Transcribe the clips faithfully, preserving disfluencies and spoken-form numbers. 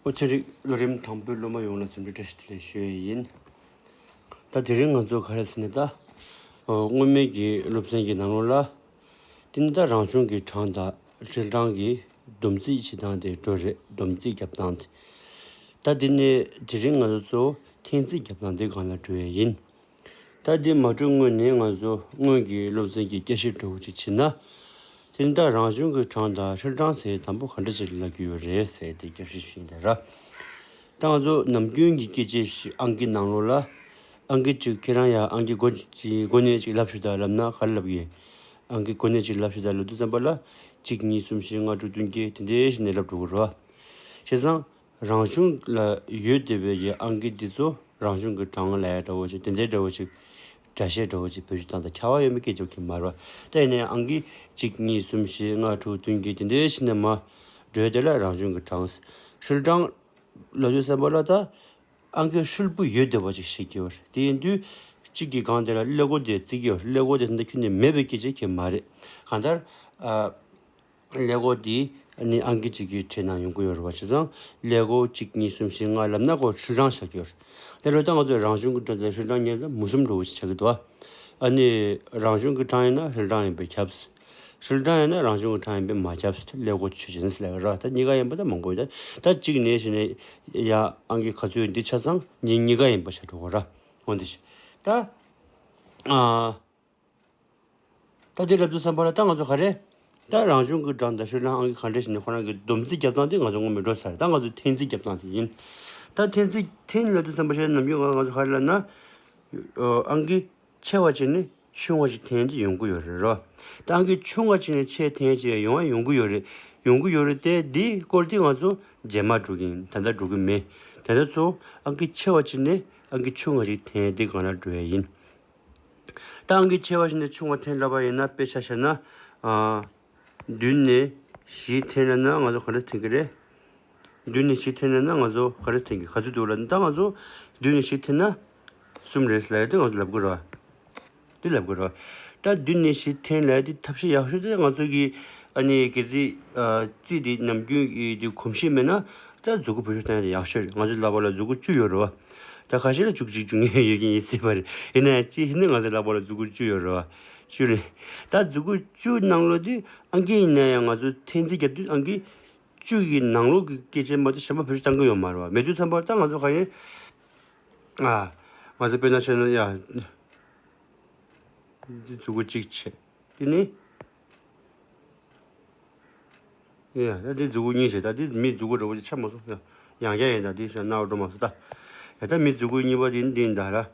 ཨོ་ཚན་རིག་ལོ་རིམ་དང་པོའི་སློབ་མ་ཡོངས་ལ་འཚམས་འདྲི་བཀྲ་ཤིས་བདེ་ལེགས་ཞུ་ཡས་ཡིན། ད་དེ་རིང་ང་ཚོ་ག་རེ་ཟེར་ན་ད། ཨོ་སྔོན་མའི་གི་སློབ་ཚན་གྱི་ནང་ལོགས་ལ། དེ་ནི་ད་རང་བྱུང་གི་གྲངས་དང་ཧྲིལ་གྲངས་ཀྱི་སྡོམ་རྩིས་བྱེད་སྟངས་དེ་འགྲོ་རེད། སྡོམ་རྩིས་རྒྱབ་སྟངས་དེ། ད་དེ་ནས་དེ་རིང་ང་ཚོ་གཙོ་བོ་འཐེན་རྩིས་རྒྱབ་སྟངས་དེ་སྒང་ལ་འགྲོ་ཡས་ཡིན། ད་འདི་མ་འགྲོ་སྔོན་ནས་ང་ཚོ་སྔོན་གྱི་སློབ་ཚན་གྱི་བསྐྱར་ཞིབ་འདྲ་བོ་ཅིག་བྱེད་ན། དེ་ནི་ད་རང་བྱུང་གི་གྲངས་དང་ཧྲིལ་གྲངས་ཟེར་དང་པོ་ག་འདྲ་ཞིག་ལབ་ཀྱི་ཡོད་རེད་ཟེར་དེ་བསྐྱར་ཞིབ་ཞུ་ཡིན་ད་ར། ད་ང་ཚོ་ནམ་རྒྱུན་གྱི་སྐད་ཆའི་ཨང་ཀི་ནང་ལོགས་ལ། ཨང་ཀི་གཅིག་ཁྱེད་རང་ཡང་ཨང་ཀི་གོ་གོ་གནས་གཅིག་ལབ་ཞུ་ད་ལབ་ན་ག་རེ་ལབ་ཀྱི། ཨང་ཀི་གོ་གནས་གཅིག་ལབ་ཞུ་ད་ལབ་དུས་ཙམ་པ་ལ། གཅིག་གཉིས་གསུམ་བཞི་ལྔ་དྲུག་བདུན་བརྒྱད་དེ་འདྲའི་ཞིག་ནས་ལབ་འགྲོ་གི་རེད་བ། བྱས་ཙང་། རང་བྱུང་ལ་ཡོད་བསྡད་པའི་གི་ཨང་ཀི་འདི་ཚོ་རང་བྱུང་གི་གྲངས་ལ་ཡ་འདྲ་བོ་ཅིག་དེ་འདྲའི་འདྲ་བོ་ཅིག་སྒྲ་བཤད་འདྲ་བོ་ཅིག་བེད་སྤྱོད་བཏང་དང་ཁྱད་པར་ཡོད་མེད་སྐད་ཆ་ཁྱེད་མ་རེད་བ། ད་ཡིན་ནའི་ཨང་ཀི་གཅིག་གཉིས་གསུམ་བཞི་ལྔ་དྲུག་བདུན་བརྒྱད་དེ་འདྲའི་ཕྱི་ནས་མར་འགྲོ་ཡ་དེ་ལ་རང་བྱུང་གི་གྲངས། ཧྲིལ་གྲངས་ལབ་དུས་ཙམ་པ་ལ་ད་ཨང་ཀི་ཧྲིལ་པོ་ཡོད་བསྡད་པ་ཅིག་བཤད་ཀྱི་ཡོད་རེད། དེ་ཡིན་དུས་གཅིག་གི་སྒང་དེ་ལ་ཀླད་ཀོར་དེ་བརྩི་གི་ཡོད་རེད། ཀླད་ཀོར་དེ་ད་ཁྱོན་ནས་མེད་པའི་སྐད་ཆ་ཁྱེད་མ་རེད། གང་ལྟར། ཨ། ཀླད་ཀོར་འདི་ནི་ཨང་ཀི་གཅིག་གི་གྲས་ནང་ཡོང་གི་ཡོད་རེད་བ། བྱས་ཙང་ཀླད་ཀོར་གཅིག་གཉིས་གསུམ་བཞི་ལྔ་ལབ་ན་ཁོ་ཧྲིལ་གྲངས་ཆགས་ཀྱི་ཡོད་རེད། དེ་ལོ་ད་ང་ཚོས་རང་བྱུང་གི་གྲངས་དང་ཧྲིལ་གྲངས་གཉིས་ལ་མུ་གསུམ་འདྲ་བོ་ཞིག་ཆགས་ཀྱི་འདུག་བ། ཨ་ནི་རང་བྱུང་གི་གྲངས་ཡིན་ན་ཧྲིལ་གྲངས་ཡིན་པས་ཁྱབ། ཧྲིལ་གྲངས་ཡིན་ན་རང་བྱུང་གི་གྲངས་ཡིན་པས་མ་ཁྱབ། ཀླད་ཀོར་ཆོས་ཅན་ཟེར་ལབ་ཀྱི་རེད། ད་གཉིས་ཀ་ཡིན་པ་ད་མང་པོ་ཡོད། ད་གཅིག་ནས་བྱས་ནས་ཡ་ཨང་ཀི་ག་ཚོད་ཡོད་འདི་ཆ་ཚང་གཉིས་གཉིས་ཀ་ཡིན་པ་ཆགས་འགྲོ་གི་རེད། འོ་འདི་ཞིག་ད། ཨ། ད་དེ་ལབ་དུས་ཙམ་པ་ལ་ད་ང་ཚོ་ག་རེ། ད་རང་བྱུང་གི་གྲངས་དང་ཧྲིལ་གྲངས་ཨང་ཀི་ག་འདྲ་ཞིག་ནས་ཁོ་རང་གི་སྡོམ་རྩིས་རྒྱབ་སྟངས་དེ་ང་ཚོ་སྔོན་མ་འགྲོ་ཚར། ད་ང་ཚོ་འཐེན་རྩིས་རྒྱབ་སྟངས་དེ་ཡིན། ད་འཐེན་རྩིས་འཐེན་ལབ་དུས་ཙམ་པ་ཞིག་ནམ་རྒྱུན་ང་ཚོ་ག་རེ་ལབ་ན། ཨང་ཀི་ཆེ་བ་ཅིག་ནས་ཆུང་བ་ཞིག་འཐེན་ཅིག་ཡོང་གི་ཡོད་རེད་རོ། ད་ཨང་ཀི་ཆུང་བ་ཅིག་ནས་ཆེ་འཐེན་ཅིག་ཡོང་བ་ཡོང་གི་ཡོད་རེད། ཡོང་གི་ཡོད་རེད་དེ་འདིའི་སྐོར་དེ་ང་ཚོ་རྗེས་མ་འགྲོ་གི་ཡིན། ད་ལྟ་འགྲོ་གི་མེད། ད་ལྟ་གཙོ་བོ་ཨང་ཀི་ཆེ་བ་ཅིག་ནས་ཨང་ཀི་ཆུང་བ་ཞིག་འཐེན་དེ་སྒང་ལ་འགྲོ་ཡ་ཡིན། ད་ཨང་ཀི་ཆེ་བ་ཞིག་ནས་ཆུང་བ་འཐེན་ལབ་པ་ཡིན་ན་དཔེ་ཆ་བཞག་ན། ཨ། བདུན་ནས་བཞི་འཐེན་ལབ་ན་ང་ཚོ་ག་འདྲ་འཐེན་གི་རེད། བདུན་ནས་བཞི་འཐེན་ལབ་ན་ང་ཚོ་ག་འདྲ་འཐེན་གི་ག་ཚོད་འདུག་ལབ་ན་ད་ང་ཚོ་བདུན་ནས་བཞི་འཐེན་ན་གསུམ་རེད་ལབ་ཡ་དེ་ང་ཚོ་ལབ་དགོས་རེད་བ། དེ་ལབ་དགོས་རེད་བ། ད་བདུན་ནས་བཞི་འཐེན་ལབ་ཡ་དེ་ཐབས་ཤེས་ཡག་ཤོས་དེ་ང་ཚོ་གི་ཨ་ནི་གལ་སྲིད་ཨ་རྩིས་དེ་ནམ་རྒྱུན་གྱི་དེ་གོམས་གཤིས་མེད་ན། ད་མཛུབ་གུ་བེད་སྤྱོད་བཏང་ཡག་ཤོས་རེད། ང་ཚོའི་ལག་པ་ལ་མཛུབ་གུ་བཅུ་ཡོད་རེད་བ། ད་ཁ་ཤས་ལ་བཅུ་གཅིག་བཅུ་གཉིས་ཡོད་ཀྱི་ཡིན་སྲིད་པ་རེད། ཡིན་ན་ཡང་སྤྱིར་ནི་ང་ཚོའི་ལག་པ་ལ་མཛུབ་གུ་བཅུ་ཡོད་རེད་བ། བཅུ་རེད། ད་མཛུབ་གུ་བཅུ་ནང་ལོགས་དེ་ཨང་ཀི་ཡིན་ན་ཡང་ང་ཚོ་འཐེན་རྩིས་རྒྱབ་དུས་ཨང་ཀི་བཅུ་ཡི་ནང་ལོགས་ཀྱི་སྐད་ཆ་མ་གཏོགས་གཞན་པ་བེད་སྤྱོད་བཏང་གི་ཡོད་མ་རེད་བ། མེད་དུས་ཙམ་པར་ད་ང་ཚོ་ག་ཡིན། ཨ། ང་ཚོ་དཔེར་ན་བཤད་ན་ཡ། འདི་མཛུབ་གུ་གཅིག་བྱས། དེ་ནི། ཡ། ད་འདི་མཛུབ་གུ་གཉིས་བྱས། ད་འདི་མི་མཛུབ་གུ་འདྲ་བོ་ཅིག་ཆགས་མ་སོང་། ཡ། ཡང་བསྐྱར་ཡིན་ད། འདི་ཤ་ནག་འགྲོ་མ་སོང་ད། ཡ། ད་མི་མཛུབ་གུ་གཉིས་པ་འདི་འདི་ཡིན་ད་ར།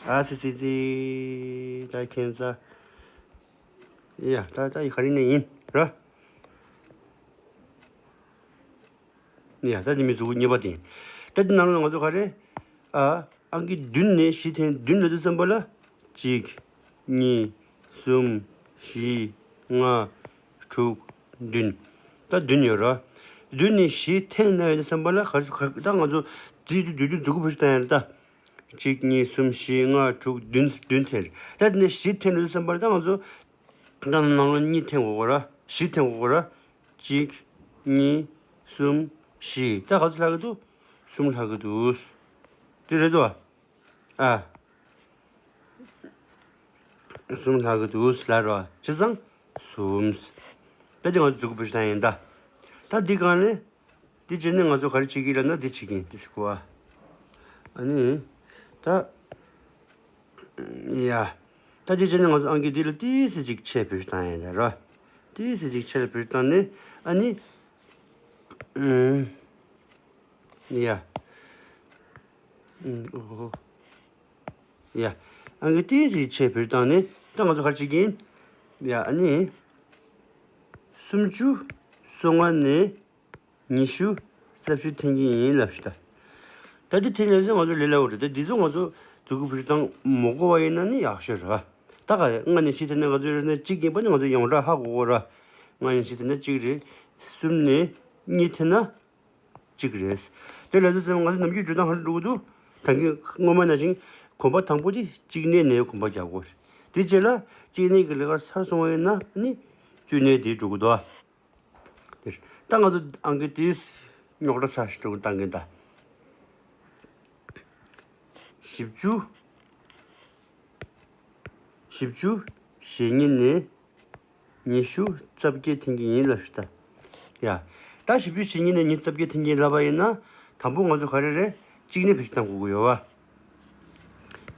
ཨ་ཙི་ཙི་ཙི། ད་ཁྱེད་ཚ། ཡ། ད་ད་ཡི་ག་རེ་ནས་ཡིན་ར། ཡ། ད་འདི་མི་མཛུབ་གུ་གཉིས་པ་དེ་ཡིན། ད་འདི་ནང་ལ་ང་ཚོ་ག་རེ། ཨ། ཨང་ཀི་བདུན་ནས་བཞི་འཐེན། བདུན་ལབ་དུས་ཙམ་པ་ལ། གཅིག་གཉིས། གསུམ། བཞི། ལྔ། དྲུག་བདུན། ད་བདུན་ཡོད་ར། བདུན་ནས་བཞི་འཐེན་ན་ཡོད་དུས་ཙམ་པ་ལ་ག་རེ་ག་ད་ང་ཚོ་དེ་དུས་དུས་དུས་མཛུབ་གུ་བེད་སྤྱོད་བཏང་ཡ་རེད་ད། གཅིག་གཉིས། གསུམ། བཞི། ལྔ། དྲུག་བདུན། བདུན་འཐེན་རེད། ད་དེ་ནས་བཞི་འཐེན་ལབ་དུས་ཙམ་པ་ལ་ད་ང་ཚོ། ད་ནང་ལ་གཉིས་འཐེན་དགོས་ར། བཞི་འཐེན་དགོས་ར། གཅིག་གཉིས། གསུམ། བཞི། ད་ག་ཚོད་ལྷག་གི་འདུག་གསུམ་ལྷག་གི་འདུག་དེ་རེད་དོ། ཨ། གསུམ་ལྷག་གི་འདུག་ལབ་རོགས། བྱས་ཙང་གསུམ། ད་འདི་ང་ཚོ་མཛུབ་གུ་བེད་སྤྱོད་བཏང་ཡིན་ད། ད་འདི་སྒང་ནས། འདི་བྱས་ནས་ང་ཚོ་ག་རེ་བྱེད་ཀྱི་ལབ་ན་འདི་བྱེད་ཀྱི་ཡིན། འདི་ཟེར་གོ་ཨ། ཨ་ནི། ད། ཡ། ད་འདི་བྱས་ནས་ང་ཚོ་ཨང་ཀི་འདི་ལ་ཏིས་ཙི་ཅིག་ཆེ་བེད་སྤྱོད་བཏང་ཡིན་ད་རོ། ཏིས་ཙི་ཅིག་ཆེ་ལ་བེད་སྤྱོད་བཏང་ནས་ཨ་ནི། ཨུམ། ཡ། ཨུམ། ཨོ་ཧོ། ཡ། ཨང་ཀི་ཏིས་ཙི་ཆེ་བེད་སྤྱོད་བཏང་ནས་ད་ང་ཚོ་ག་རེ་བྱེད་ཀྱི་ཡིན། ཡ། ཨ་ནི། སུམ་ཅུ། སོ་ལྔ་ནས། ཉི་ཤུ། རྩ་བཞི་འཐེན་གྱི་ཡིན་ལབ་ཤི་ད། ད་འདི་འཐེན་ལབ་ཟིན་ང་ཚོ་ལས་སླ་བོ་རེད། ད་འདི་ཚོ་ང་ཚོ་མཛུབ་གུ་བེད་སྤྱོད་བཏང་མ་དགོས་པ་ཡིན་ན་ནི་ཡག་ཤོས་རེད། ད་ག་རེ་ལྔ་ནས་བཞི་འཐེན་ན་ང་ཚོ་ཡོད་ན་གཅིག་ཡིན་པ་ནི་ང་ཚོ་ཡོངས་གྲགས་ཧ་གོ་གོ་ར། ལྔ་ནས་བཞི་འཐེན་ན་གཅིག་རེད། གསུམ་ནས་གཉིས་འཐེན་ན་གཅིག་རེད། དེ་ལབ་དུས་ཙམ་ང་ཚོ་ནམ་རྒྱུན་འགྲོ་སྟངས་ཧ་འགྲོ་གི་འདུག་ད་གིན་སྔོན་མ་ནང་བཞིན་གོམ་པ་དང་པོ་དེ་གཅིག་གནས་ནས་གོམ་པ་རྒྱག་དགོས་རེད། དེ་རྗེས་ལ་གཅིག་གནས་ཀྱི་ལས་ཀ་ཚར་སོང་བ་ཡིན་ན་ནི་བཅུ་གནས་དེ་འགྲོ་གི་འདུག་ཨ། ད་ང་ཚོ་ཨང་ཀི་དེ་རྙོག་དྲ་ཆགས་ཤིག་འགྲོ་བཏང་གིན་ད། བཞི་བཅུ། བཞི་བཅུ་ཞེ་གཉིས་ནས་ཉི་ཤུ་རྩ་བརྒྱད་འཐེན་གྱི་ཡིན་ལབ་ཤི་ད། ཡ། ད་བཞི་བཅུ་ཞེ་གཉིས་ནས་ཉི་ཤུ་རྩ་བརྒྱད་འཐེན་གྱི་ཡིན་ལབ་པ་ཡིན་ན། དང་པོ་ང་ཚོ་ག་རེ་རེད། གཅིག་ནས་བེད་སྤྱོད་བཏང་དགོས་ཀྱི་ཡོད་བ།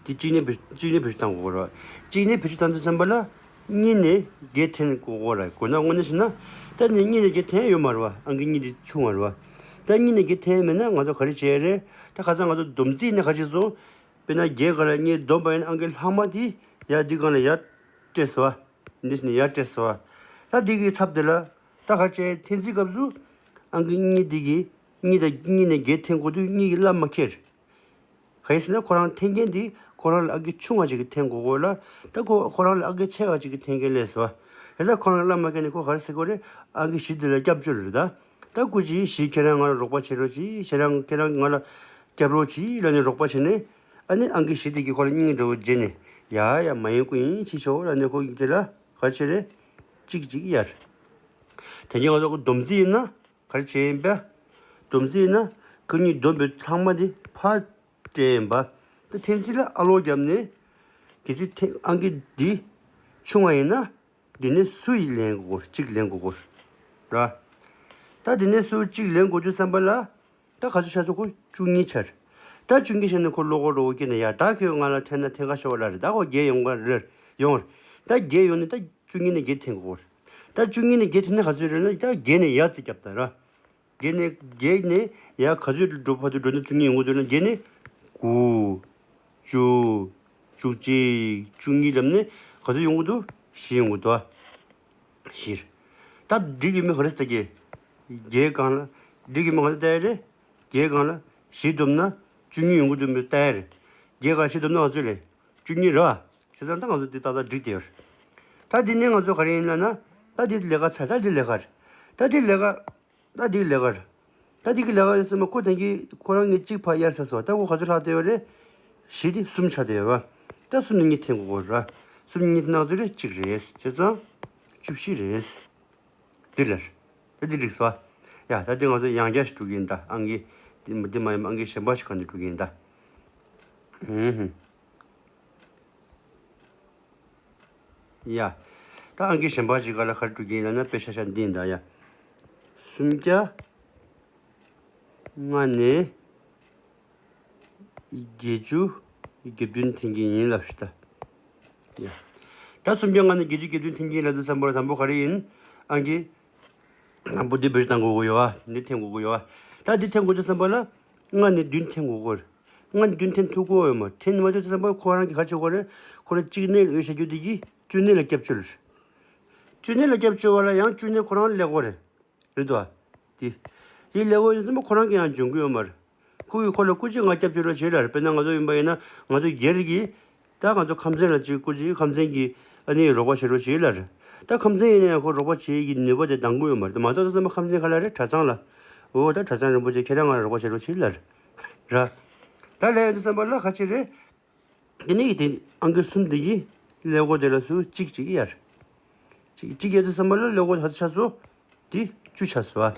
དེ་གཅིག་ནས་བེད་གཅིག་ནས་བེད་སྤྱོད་བཏང་དགོས་རེད་བ། གཅིག་ནས་བེད་སྤྱོད་བཏང་དུས་ཙམ་པ་ལ། གཉིས་ནས་བརྒྱད་འཐེན་དགོས་ཀྱི་རེད། དགོས་ན་དངོས་གནས་བྱས་ན། ད་ནི་གཉིས་ནས་བརྒྱད་འཐེན་ཡོད་མ་རེད་བ། ཨང་ཀི་གཉིས་དེ་ཆུང་བ་རེད་བ། ད་གཉིས་ནས་བརྒྱད་འཐེན་མེད་ན་ང་ཚོ་ག་རེ་བྱས་རེད། ད་ཁ་སང་ང་ཚོ་སྡོམ་རྩིས་ནས་ག་རེ་བྱས་སོང་། དཔེར་ན་བརྒྱད་སྒང་ལ་གཉིས་བསྡོམས་པ་ཡིན་ན་ཨང་ཀི་ལྷག་མ་དེ་ཡར་འདི་སྒང་ལ་ཡར་སྤྲད་སོང་བ། འདི་ནས་ཡར་སྤྲད་སོང་བ། ད་འདི་གི་ཚབ་དེ་ལ་ད་ག་རེ་བྱས། འཐེན་རྩིས་སྐབས་སུ་ཨང་ཀི་གཉིས་འདི་གི་གཉིས་དང་གཉིས་ནས་བརྒྱད་འཐེན་དགོས་དུས་གཉིས་ཀྱི་བླ་མ་ཁྱེར། གང་ཡིན་ཟེར་ན་ཁོ་རང་འཐེན་མཁན་འདི་ཁོ་རང་ལས་ཨང་ཀི་ཆུང་བ་ཅིག་གི་འཐེན་དགོས་ཀྱི་ཡོད་ལ། ད་ཁོ་ཁོ་རང་ལས་ཨང་ཀི་ཆེ་བ་ཅིག་གི་འཐེན་མཁན་སླེབས་སོང་བ། རེད། ད་ཁོ་རང་ལས་བླ་མ་ཁྱེར་ནས་ཁོ་ག་རེ་ཟེར་གྱི་ཡོད་རེད། ཨང་ཀི་བཞི་འདི་ལ་སྐྱབས་བཅོལ་རེད་ད། ད་སྐུ་མཁྱེན་བཞི་ཁྱེད་རང་ང་ལ་རོགས་པ་བྱེད་རོགས་གྱིས། ཁྱེད་རང་ཁྱེད་རང་ང་ལ་སྐྱབས་རོགས་གྱིས་ལབ་ནས་རོགས་པ་བྱས་ནས། ཨ་ནི་ཨང་ཀི་བཞི་དེ་གིས་ཁོ་ལ་སྙིང་འདྲ་བོ་བརྗེས་ནས། ཡ་ཡ། མ་ཡིན་ཁོ་ཡིན་ཕྱིན་ཆོག་ལབ་ནས་ཁོ་གིས་དེ་ལ་ག་རེ་བྱས་རེད། གཅིག་གཅིག་ཡར། དེ་གིན་ང་ཚོ་སྡོམ་རྩིས་ཡིན་ན་ག་རེ་བྱས་ཡིན་པས། སྡོམ་རྩིས་ཡིན་ན་ཁོ་གཉིས་བསྡོམས་པའི་ལྷག་མ་དེ་ཕར་སྤྲད་ཡིན་པ། ད་འཐེན་རྩིས་ལ་ཨ་ལོག་བརྒྱབ་ནས། གལ་སྲིད་འཐེན་ཨང་ཀི་འདི་ཆུང་བ་ཡིན་ན། འདི་ནས་སུ་ཡིས་ལེན་དགོས་ཀྱི་ཡོད་རེད། གཅིག་ལེན་དགོས་ཀྱི་ཡོད་རེད། ད་འདི་ནས་སུ་གཅིག་ལེན་དགོས་དུས་ཙམ་པ་ལ། ད་ག་ཚོད་ཆགས་སོང་། ཁོ་བཅུ་གཉིས་ཆགས་རེད། ད་བཅུ་གཉིས་ཆགས་ནས་ཁོ་བློ་ཁོག་འདྲ་བོ་སྐྱེས་ནས། ཡ། ད་ཁྱོད་ང་ལ་འཐེན་ན་འཐེན་ཁ་ཤོར་བ་ལ་རེད། ད་ཁོ་བརྒྱད་ཡོང་གི་རེད། ཡོང་རེད། ད་བརྒྱད་ཡོང་ནས་ད་བཅུ་གཉིས་ནས་བརྒྱད་འཐེན་དགོས་རེད། ད་བཅུ་གཉིས་ནས་བརྒྱད་འཐེན་ན་ག་ཚོད་རེད་ན། ད་བརྒྱད་ནས་ཡར་རྩིས་རྒྱབ་ད་ར། བརྒྱད་ནས་བརྒྱད་ནས་ཡར་ག་ཚོད་འགྲོ་བར་དུ་འགྲོ་ན་བཅུ་གཉིས་ཡོང་གི་འདུག་ན། བརྒྱད་ནས་དགུ། བཅུ། བཅུ་གཅིག། བཅུ་གཉིས་ལབ་ནས་ག་ཚོད་ཡོང་གི་འདུག་བཞི་ཡོང་གི་འདུག་ཨ། བཞི། ད་འགྲིག་གི་མེད་ག་རེ་ལྟ་གི། བརྒྱད་སྒང་ལ། འགྲིག་གི་མེད་ག་རེ་ལྟ་ཡ་རེད། བརྒྱད་སྒང་ལ་བཞི་བསྡོམས་ན་བཅུ་གཉིས་ཡོང་གི་འདུག་མེད་ལྟ་ཡ་རེད། བརྒྱད་སྒང་ལ་བཞི་བསྡོམས་ན་ག་ཚོད་རེད། བཅུ་གཉིས་རེད་བ། བྱས་ཙང་ད་ང་ཚོ་འདི་ཏག་ཏག་འགྲིག་བསྡད་ཡོད་རེད། ད་འདི་ནས་ང་ཚོ་ག་རེ་ཡིན་ལབ་ན། ད་འདི་ལས་ཀ་ཚར། ད་འདི་ལས་ཀ་རེད། ད་འདི་ལས་ཀ་ད་འདི་ལས་ཀ་རེད། ད་འདི་གི་ལས་ཀ་ཡིན་ཟེར་མ། ཁོ་དེང་གི་ཁོ་རང་གིས་གཅིག་ཕར་གཡར་ཚར་སོང་། ད་ཁོ་ག་ཚོད་ལྷག་བསྡད་ཡོད་རེད། བཞི་དེ་གསུམ་ཆགས་བསྡད་ཡོད་རེད། ད་གསུམ་ནས་གཉིས་འཐེན་དགོས་རེད། གསུམ་ནས་གཉིས་འཐེན་ན་ག་ཚོད་རེད། གཅིག་རེད། བྱས་ཙང་བཅུ་བཞི་རེད། འདི་ལ་རེད། ད་འདི་འགྲིག་སོང་ཨ། ཡ། ད་འདི་ང་ཚོ་ཡང་བསྐྱར་ཞིག་འགྲོ་གི་ཡིན་ད། ཨང་ཀི་འདི་འདི་མ་ཡིན་པ་ཨང་ཀི་གཞན་པ་ཞིག་གང་ནས་འགྲོ་གི་ཡིན་ད། ཧུམ་ཧུམ། ཡ། ད་ཨང་ཀི་གཞན་པ་ཞིག་ག་ལ་ག་རེ་འགྲོ་གི་ཡིན་ལབ་ན། དཔེ་ཆ་ཤ་འདི་ཡིན་ད། ཡ། སུམ་བརྒྱ་ལྔ་ནས་བརྒྱད་ཅུ་གྱ་བདུན་འཐེན་གྱི་ཡིན་ལབ་ཤི་ད། ཡ། ད་སུམ་བརྒྱ་ལྔ་ནས་བརྒྱད་ཅུ་གྱ་བདུན་འཐེན་གྱི་ཡིན་ལབ་དུས་ཙམ་པ་ལ་དང་པོ་ག་རེ་ཡིན། ཨང་ཀི་དང་པོ་འདི་བེད་སྤྱོད་བཏང་དགོས་ཀྱི་ཡོད་བ། འདི་འཐེན་དགོས་ཀྱི་ཡོད་བ། ད་འདི་འཐེན་དགོས་དུས་ཙམ་པ་ལ་ལྔ་ནས་བདུན་འཐེན་དགོས་ཀྱི་ཡོད་རེད། ལྔ་ནས་བདུན་འཐེན་ཐུབ་ཀྱི་ཡོད་མ་རེད། འཐེན་མ་ཐུབ་དུས་ཙམ་པ་ཁོ་རང་གིས་ག་རེ་བྱེད་ཀྱི་ཡོད་རེད། ཁོ་རང་གཅིག་སྣེ་ལ་ཡོད་བྱ་རྒྱུ་དེ་གིས་བཅུ་སྣེ་ལ་སྐྱབས་བཅོལ་རེད། བཅུ་སྣེ་ལ་སྐྱབས་བཅོལ་བ་ལ་ཡང་བཅུ་སྣེ་ཁོ་རང་ལས་ཀྱི་ཡོད་རེད། རེད་དོ། དེ། དེ་ལས་འོ་ཡིན་ཙམ་པ་ཁོ་རང་གིས་ཡང་འཇོན་གི་ཡོད་མ་རེད། ཁོ་གིས་ཁོ་ལ་སྐུ་མཁྱེན་ང་སྐྱབས་བཅོལ་རོགས་བྱེད་ལབ་རེད། དཔེར་ན་ང་ཚོ་ཡིན་པ་ཡིན་ན་ང་ཚོ་སྒེར་གྱིས། ད་ང་ཚོ་ཁམས་ཚན་ལ་ཅིག་སྐུ་མཁྱེན་ཁམས་ཚན་གྱིས་ཨ་ནི་རོགས་པ་བྱེད་རོགས་བྱེད་ལབ་རེད། ད་ཁམས་ཚན་ཡིན་ན་ཡང་ཁོ་རོགས་པ་བྱེད་ཀྱི་ནུས་པ་དེ་འདང་གི་ཡོད་མ་རེད། མ་གཏོགས་ད་ཚང་མ་ཁམས་ཚན་ག་ལ་རེད། གྲྭ་ཚང་ལ། འོ་ད་གྲྭ་ཚང་རིན་པོ་ཆེ་ཁྱེད་རང་ང་ལ་རོགས་པ་བྱེད་རོགས་བྱེད་ལབ་རེད། ར། ད་ལས་ཡོང་དུས་ཙམ་པ་ལ་ག་རེ་བྱེད་རེད། དེ་ནས་དེ་ཨང་ཀི་གསུམ་དེ་གིས་ཀླད་ཀོར་དེ་ལ་སུ་གཅིག་གཅིག་གཡར། གཅིག་གཅིག་གཡར་དུས་ཙམ་པ་ལ་ཀླད་ཀོར་ག་ཚོད་ཆགས་སོང་། དེ་བཅུ་ཆགས་སོང་ཨ།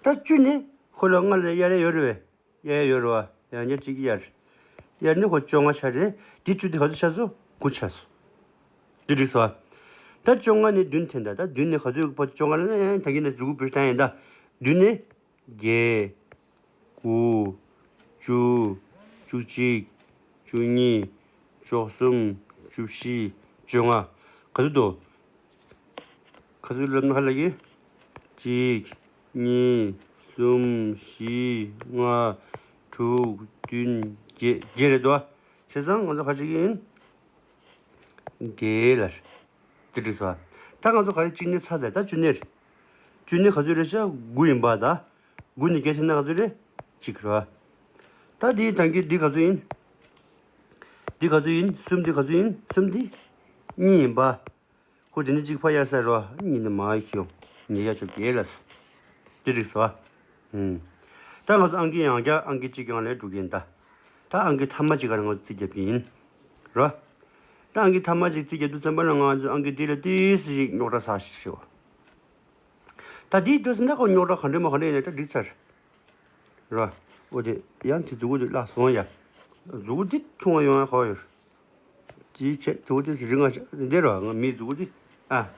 ད་བཅུ་ནས་ཁོ་ལ་ལྔ་ལ་གཡར་ཡ་ཡོད་རེད་པས། གཡར་ཡ་ཡོད་རེད་པ། ཡང་བསྐྱར་གཅིག་གཡར། གཡར་ནས་ཁོ་བཅོ་ལྔ་ཆགས་རེད། དེ་བཅུ་དེ་ག་ཚོད་ཆགས་སོང་། དགུ་ཆགས་སོང་། དེ་འགྲིག་སོང་ཨ། ད་བཅོ་ལྔ་ནས་བདུན་འཐེན་ད། ད་བདུན་ནས་ག་ཚོད་བར་དུ། བཅོ་ལྔ་ལ་ན་ཡང་ད་གིན་ནས་མཛུབ་གུ་བུད་བཏང་ཡིན་ད། བདུན་ནས། བརྒྱད། དགུ། བཅུ། བཅུ་གཅིག་བཅུ་གཉིས། བཅུ་གསུམ། བཅུ་བཞི། བཅོ་ལྔ། ག་ཚོད་འདུག་ག་ཚོད་ལབ་ན་ཧ་ལ་གི། གཅིག་གཉིས། གསུམ། བཞི། ལྔ། དྲུག་བདུན། བརྒྱད། བརྒྱད་རེད་འདུག་ཨ། བྱས་ཙང་ང་ཚོ་ག་རེ་བྱེད་ཀྱི་ཡིན། བརྒྱད་ལ། དེ་འགྲིག་སོང་ཨ། ད་ང་ཚོ་ག་རེ་གཅིག་ནས་ཚར་ཚར། ད་བཅུ་སྣེ་རེད། བཅུ་སྣེ་ག་ཚོད་རེད་ཤག་དགུ་ཡིན་པ་ད། དགུ་ནས་བརྒྱད་ཕྱེ་ན་ག་ཚོད་རེད། གཅིག་རེད་པ། ད་འདི་ད་གིན་འདི་ག་ཚོད་ཡིན། འདི་ག་ཚོད་ཡིན། གསུམ་འདི་ག་ཚོད་ཡིན། གསུམ་འདི་གཉིས་ཡིན་པ། ཁོ་དེ་ནས་གཅིག་ཕར་གཡར་ས་རེད་པ། གཉིས་ནས་མར་ཁྱེར་ཡོང་། ཉིས་བརྒྱ་བཅོ་བརྒྱད་ལ། འདི་འགྲིག་སོང་ཨ། ཨུམ། ད་ང་ཚོ་ཨང་ཀི་ཡང་བསྐྱར་ཨང་ཀི་གཅིག་སྒང་ལ་འགྲོ་གི་ཡིན་ད། ད་ཨང་ཀི་ཐ་མ་གཅིག་སྒང་ལ་ང་ཚོ་རྩིས་རྒྱབ་ཀྱི་ཡིན། རེད་པ། ད་ཨང་ཀི་ཐ་མ་གཅིག་རྩིས་རྒྱབ་དུས་ཙམ་པ་ལ་ང་ཚོ་ཨང་ཀི་འདི་ལ་ཏོག་ཙམ་ཞིག་རྙོག་དྲ་ཚ་ཞིག་ཞིག་བ། ད་དེའི་དུས་སུ་ད་ཁོ་རྙོག་དྲ་ག་འདྲ་མ་ག་འདྲ་ཡིན་ན་ད་འགྲིག་ཚར། ར། འོ་དེ་ཡང་དེ་མཛུ་གུ་དེ་བརླག་སོང་ཡ། མཛུ་གུ་དེ་ཆུང་བ་ཡོང་ཡ་ཧོ་ཡོད། དེའི་ཆེད་མཛུ་གུ་དེ་རིང་ང་འདི་ར་ང་མིའི་མཛུ་གུ་དེ། ཨ།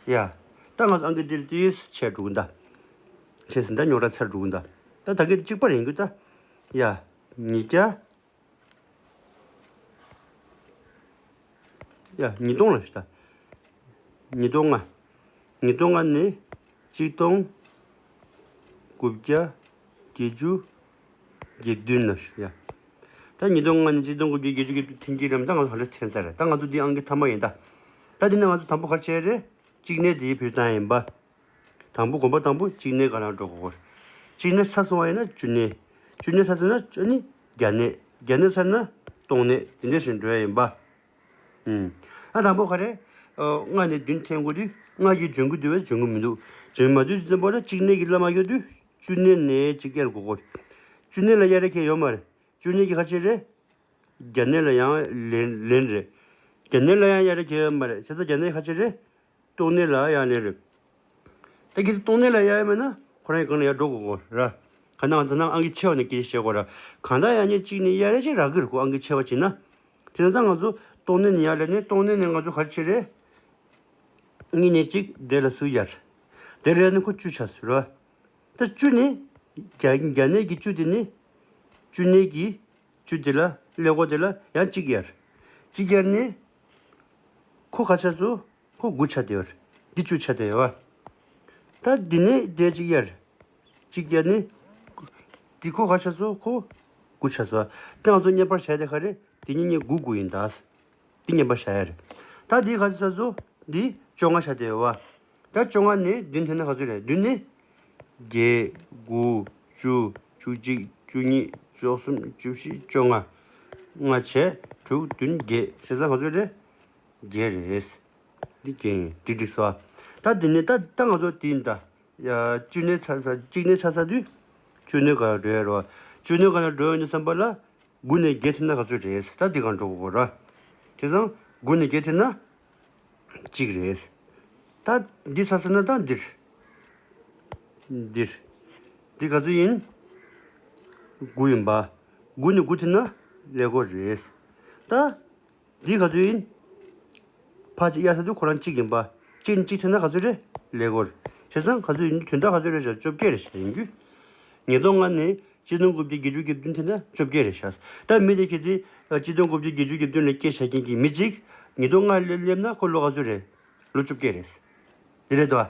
ཡ། ད་ང་ཚོ་ཨང་ཀི་འདིར་དེ་ཆད་འགྲོ་གི་ད། ཆད་ཟིན་ད་རྙོག་དྲ་ཚར་འགྲོ་གི་ད། ད་ད་གི་གཅིག་པ་རེད་གི་ད། ཡ། ཉིས་བརྒྱ། ཡ། ཉིས་སྟོང་ལ་ཞུ་ད། ཉིས་སྟོང་ལྔ། ཉིས་སྟོང་ལྔ་ནས་གཅིག་སྟོང་དགུ་བརྒྱ་བརྒྱད་ཅུ་གྱ་བདུན་ལ་ཞུ་ཡ། ད་ཉིས་སྟོང་ལྔ་ནས་གཅིག་སྟོང་དགུ་བརྒྱ་བརྒྱད་ཅུ་གྱ་བདུན་ཐེངས་གཅིག་རམ་ད་ང་ཚོ་ཧ་ལས་ཚན་ཚར་རེད། ད་ང་ཚོ་འདི་ཨང་ཀི་ཐ་མ་ཡིན་ད། ད་འདི་ནས་ང་ཚོ་དང་པོ་ག་རེ་བྱས་རེད། གཅིག་གནས་དེའི་ཕིར་བཏང་ཡིན་པ། དང་པོ་གོམ་པ་དང་པོ་གཅིག་གནས་ག་ལ་འགྲོ་དགོས། གཅིག་གནས་ཚར་སོང་བ་ཡིན་ན་བཅུ་གནས། བཅུ་གནས་ཚར་སོང་ན་ཨ་ནི་བརྒྱ་གནས། བརྒྱ་གནས་ཚར་ན་སྟོང་གནས་དེ་འདྲ་ཞིག་འགྲོ་ཡ་ཡིན་པ། ཨུམ། ཨ་དང་པོ་ག་རེ། ཨ། ལྔ་ནས་བདུན་འཐེན་དགོས་དུས་ལྔ་གིས་འཇོན་གི་འདུག་བས་འཇོན་གི་མི་འདུག་འཇོན་མ་འདུག་ཅེས་པ་ལ་གཅིག་གནས་ཀྱི་བླ་མ་ཡོད་དུས་བཅུ་གནས་ནས་གཅིག་གཡར་དགོས་གོ། བཅུ་གནས་ལ་གཡར་ཡ་གལ་ཡོད་མ་རེད། བཅུ་གནས་ཀྱི་ཁ་ཕྱིར་རེད། བརྒྱ་གནས་ལ་ཡང་ལན་ལན་རེད། བརྒྱ་གནས་ལ་ཡང་གཡར་ཡ་གལ་ཡོད་མ་རེད། བྱས་ཙང་བརྒྱ་གནས་ཁ་ཕྱིར་རེད། སྟོང་གནས་ལ་ཡང་ལན་རེད། ད་གལ་སྲིད་སྟོང་གནས་ལ་གཡར་ཡ་མེད་ན་ཁོ་རང་གི་སྒང་ལ་ཡར་འགྲོ་དགོས་གོ་ར། གང་ལྟར་ང་ཚོ་ནང་ཨང་ཀི་ཆེ་བ་ནས་སྐད་ཆ་བཤད་དགོས་ར། གང་ལྟར་ཡང་ནས་གཅིག་ནས་གཡར་ཡ་ཅིག་རག་གི་རེད་གོ་ཨང་ཀི་ཆེ་བ་བྱས་ན། དེ་ན་ད་ང་ཚོ་སྟོང་གནས་ནས་ཡར་ལེན་ནས་སྟོང་གནས་ནས་ང་ཚོ་ག་རེ་བྱེད་རེད། གཉིས་ནས་གཅིག་དེ་ལ་སུ་གཡར། དེ་ལ་ཡར་ནས་ཁོ་བཅུ་ཆགས་སོང་ར། ད་བཅུ་ནས་བརྒྱ་བརྒྱ་གནས་ཀྱི་བཅུ་དེ་ནས་བཅུ་གནས་ཀྱི་བཅུ་དེ་ལ་ཀླད་ཀོར་དེ་ལ་ཡང་གཅིག་གཡར། གཅིག་གཡར་ནས་ཁོ་ག་ཆགས་སོང་། ཁོ་དགུ་ཆགས་བསྡད་ཡོད་རེད། འདི་བཅུ་ཆགས་བསྡད་ཡོད་པ། ད་འདི་ནས་དེ་གཅིག་གཡར། གཅིག་གཡར་ནས། འདི་ཁོ་ག་ཆགས་སོང་། ཁོ་དགུ་ཆགས་སོང་། ད་ང་ཚོ་བརྙན་པར་བྱས་དེ་ག་རེད། འདི་གཉིས་གཉིས་དགུ་དགུ་ཡིན་ད། འདི་བརྙན་པར་བྱས་ཡ་རེད། ད་འདི་ག་ཆགས་སོང་། འདི་བཅོ་ལྔ་ཆགས་བསྡད་ཡོད་པ། ད་བཅོ་ལྔ་ནས་བདུན་འཐེན་ན་ག་ཚོད་རེད། བདུན་ནས་བརྒྱད། དགུ། བཅུ། བཅུ་གཅིག་བཅུ་གཉིས། བཅུ་གསུམ། བཅུ་བཞི། བཅོ་ལྔ། ལྔ་བྱས། དྲུག་བདུན་བརྒྱད། བྱས་ཙང་ག་ཚོད་རེད། བརྒྱད་རེད། འདི་བརྒྱད་ཡིན། འགྲིག་འགྲིག་སོང་། ད་འདི་ནས་ད་ད་ང་ཚོ་དེ་ཡིན་ད། ཡ། བཅུ་གནས་ཚར་ཚར་གཅིག་གནས་ཚར་ཚར་དུས། བཅུ་གནས་ག་ལ་འགྲོ་ཡ་རེད་བ། བཅུ་གནས་ག་ལ་འགྲོ་ཡ་ཡིན་བསམ་པ་ལ། དགུ་ནས་བརྒྱད་འཐེན་ན་ག་ཚོད་རེད། ད་འདི་གང་འགྲོ་དགོས་ར། དེ་ཙང་དགུ་ནས་བརྒྱད་འཐེན་ན་གཅིག་རེད། ད་འདི་ཚར་ཚར་ན་ད་འདིར། འདིར། འདི་ག་ཚོད་ཡིན། དགུ་ཡིན་པ། དགུ་ནས་དགུ་འཐེན་ན་ཀླད་ཀོར་རེད། ད་འདི་ག་ཚོད་ཡིན། ཕར་གཅིག་གཡར་ས་དུས་ཁོ་རང་གཅིག་ཡིན་པ། གཅིག་ནས་གཅིག་འཐེན་ན་ག་ཚོད་རེད། ཀླད་ཀོར། བྱས་ཙང་ག་ཚོད་ཡིན། དོན་དག་ག་ཚོད་རེད་བྱ། བཅོ་བརྒྱད་རེད་བྱ་ཡིན་རྒྱུ། ཉིས་སྟོང་ལྔ་ནས་གཅིག་སྟོང་དགུ་བརྒྱ་བརྒྱད་ཅུ་གྱ་བདུན་འཐེན་ན་བཅོ་བརྒྱད་རེད་བྱ། ད་མི་དེ་ཁྱེད་ཚོས་གཅིག་སྟོང་དགུ་བརྒྱ་བརྒྱད་ཅུ་གྱ་བདུན་ལ་སྐྱེས་བཞག་མཁན་གྱི་མི་གཅིག་ཉིས་སྟོང་ལྔ་ལ་སླེབས་ན་ཁོ་ལོ་ག་ཚོད་རེད། ལོ་བཅོ་བརྒྱད་རེད། འདི་རེད་དོ།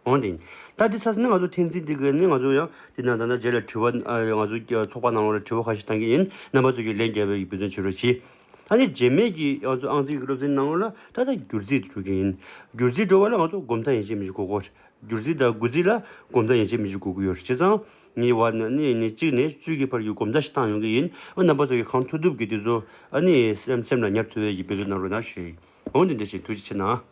འོང་དེ། ད་འདི་ཚར་སོང་ན་ང་ཚོ་འཐེན་འཛིན་འདི་གི་ནི་ང་ཚོ་ཡང་འདི་ནང་ད་ལྟ་རྗེས་ལ་དྲི་བ། ཨ། ང་ཚོ་ཚོགས་པ་ནང་ལོགས་ལ་དྲི་བ་ཁ་ཤས་བཏང་གི་ཡིན། རྣམ་པ་ཚོ་གིས་ལན་རྒྱབ་པའི་འབད་བརྩོན་བྱེད་རོགས་གྱིས། ཨ་ནི་རྗེས་མའི་གི་ང་ཚོ་ཨང་རྩིས་ཀྱི་སློབ་ཚན་ནང་ལོགས་ལ་ད་ལྟ་སྒྱུར་རྩིས་འགྲོ་གི་ཡིན། སྒྱུར་རྩིས་འགྲོ་བ་ལ་ང་ཚོ་གོམ་སྟབས་ཡན་ཆད་མི་གཅིག་དགོས་གོ། སྒྱུར་རྩིས་དང་དགུ་རྩིས་ལ་གོམ་སྟབས་ཡན་ཆད་མི་གཅིག་དགོས་ཀྱི་ཡོད་རེད། བྱས་ཙང་ངས་བ་ན་ནི་ནི་གཅིག་ནས་བཅུ་གི་བར་གྱི་གོམ་སྟབས་ཤིག་བཏང་ཡོང་གི་ཡིན། ཨ། རྣམ་པ་ཚོ་གིས་གང་ཐུབ་ཐུབ་ཀྱིས་དེ་ཚོ་ཨ་ནི་སེམས་སེམས་ལ་ཉར་ཐུབ་པའི་གི་འབད་བརྩོན་གནང་རོགས་གནང་ཞུ་ཡི། འོང་དེ་འདྲ་ཞིག་ཐུགས་རྗེ་ཆེ་གནང་།